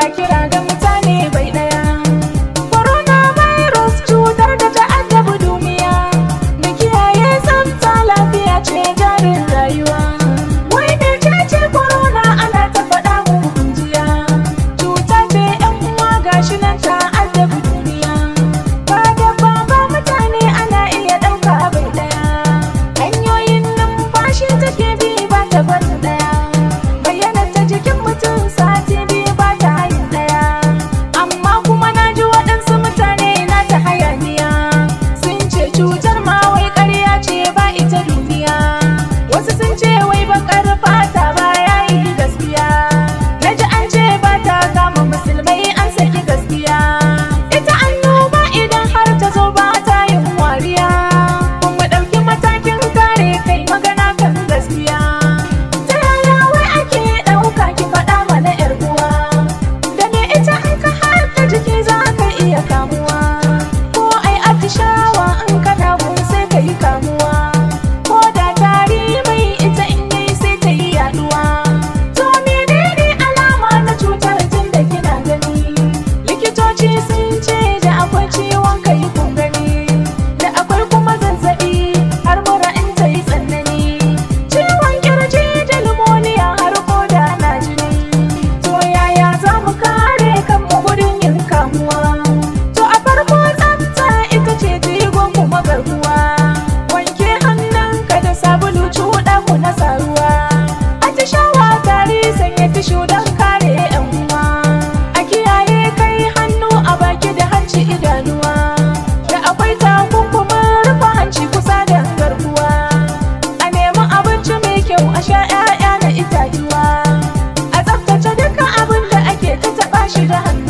Ga kira ga mutane bai ɗaya. Coronavirus cutar da ta addabi duniya. Mu kiyaye tsafta, lafiya ce jarin rayuwa. Wai mecece corona? Ana ta faɗa mu kunjiya. Cuta ce, yan uwa, gashi nan ta addabi duniya. Ba dabba ba, mutane ana iya ɗauka bai ɗaya. Hanyoyin numfashi take bi, ba ta barin ɗaya. Bayyana ta jikin mutum sati 2, ba ta yin ɗaya. Amma kuma na ji waɗansu mutane na ta hayaniya. Sun ce cutar ma wai ƙarya ce, ba ita duniya. Wasu sun ce wai baƙar fata ba ya yi gaskiya. Na ji an ce ba ta kama musulmai, an saki gaskiya. Ita annoba idan har ta zo ba ta yin wariya. Kuma ɗauki matakin kare kai, magana kan gaskiya. Ta yaya wai ake ɗauka? Ki faɗa mana, 'yar uwa. Da me ita in ka haɗa jiki za ka iya kamuwa? Ko ai atishawa in kana gun sai ka yi kamuwa. Ko da tari mai ita in yayi sai ta yi yaduwa. To menene alama na cutar, tun da kina gani? Likitoci sun ce da akwai ciwon kai, kun gani. Da akwai kuma zazzabi, har mura in ta yi tsanani. Ciwon kirji da pneumonia, har koda na jini. To yaya za mu kare kanmu gudun yin kamuwa? To a farko, tsafta ita ce jigon kuma garkuwa. Wanke hannunka da sabulu, cuɗa ku na saruwa. Atishawa, tari, sanya tishu don kare 'yan uwa. A kiyaye kai hannu a baki da hanci, idanuwa. Da akwai takunkumin rufe hanci kusa da garkuwa. A nemi abinci mai kyau, a sha 'ya'ya na itatuwa. A tsaftace duka abin da ake ta taɓa shi da hannu.